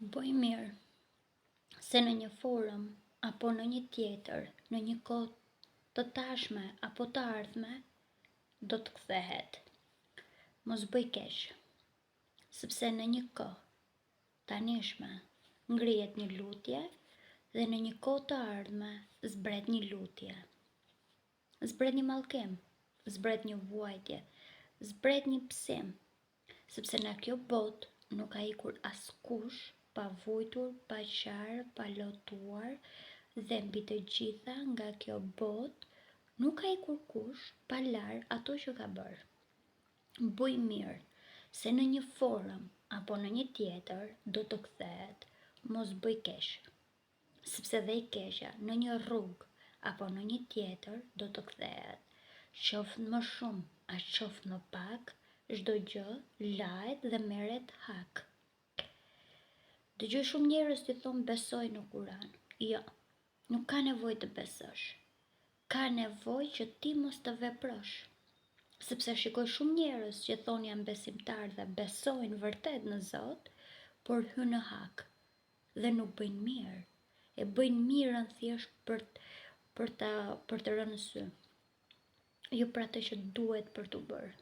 Bëj mirë, se në një formë apo në një tjetër, në një kohë të tashme apo të ardhme, do të kthehet. Mos bëj keq, sepse në një kohë tanishme ngrihet një lutje dhe në një kohë të ardhme zbret një lutje. Zbret një mallkim, zbret një vuajtje, zbret një pësim, Sepse nga kjo botë nuk ka ikur askush pa vujtur, pa qarë, pa lotuar dhe mbi të gjitha nga kjo botë nuk ka ikur kush pa larë ato që ka bërë. Bëj mirë, se në një formë apo në një tjetër do të kthehet, mos bëj keq. Sepse dhe e keqja në një rrugë apo në një tjetër do të kthehet. Qoftë më shumë a qoftë më pak, çdo gjë lahet dhe merret hak. Dëgjoj shumë njerëz që thonë besoj në Kuran. Jo, nuk ka nevojë të besosh. Ka nevojë që ti mos të veprosh. Sepse shikoj shumë njerëz që thonë jam besimtar dhe besojnë vërtet në Zot, por hynë në hak dhe nuk bëjnë mirë. E bëjnë mirën thjesht për për ta për të rënë në sy. Jo për atë që duhet për t'u bërë.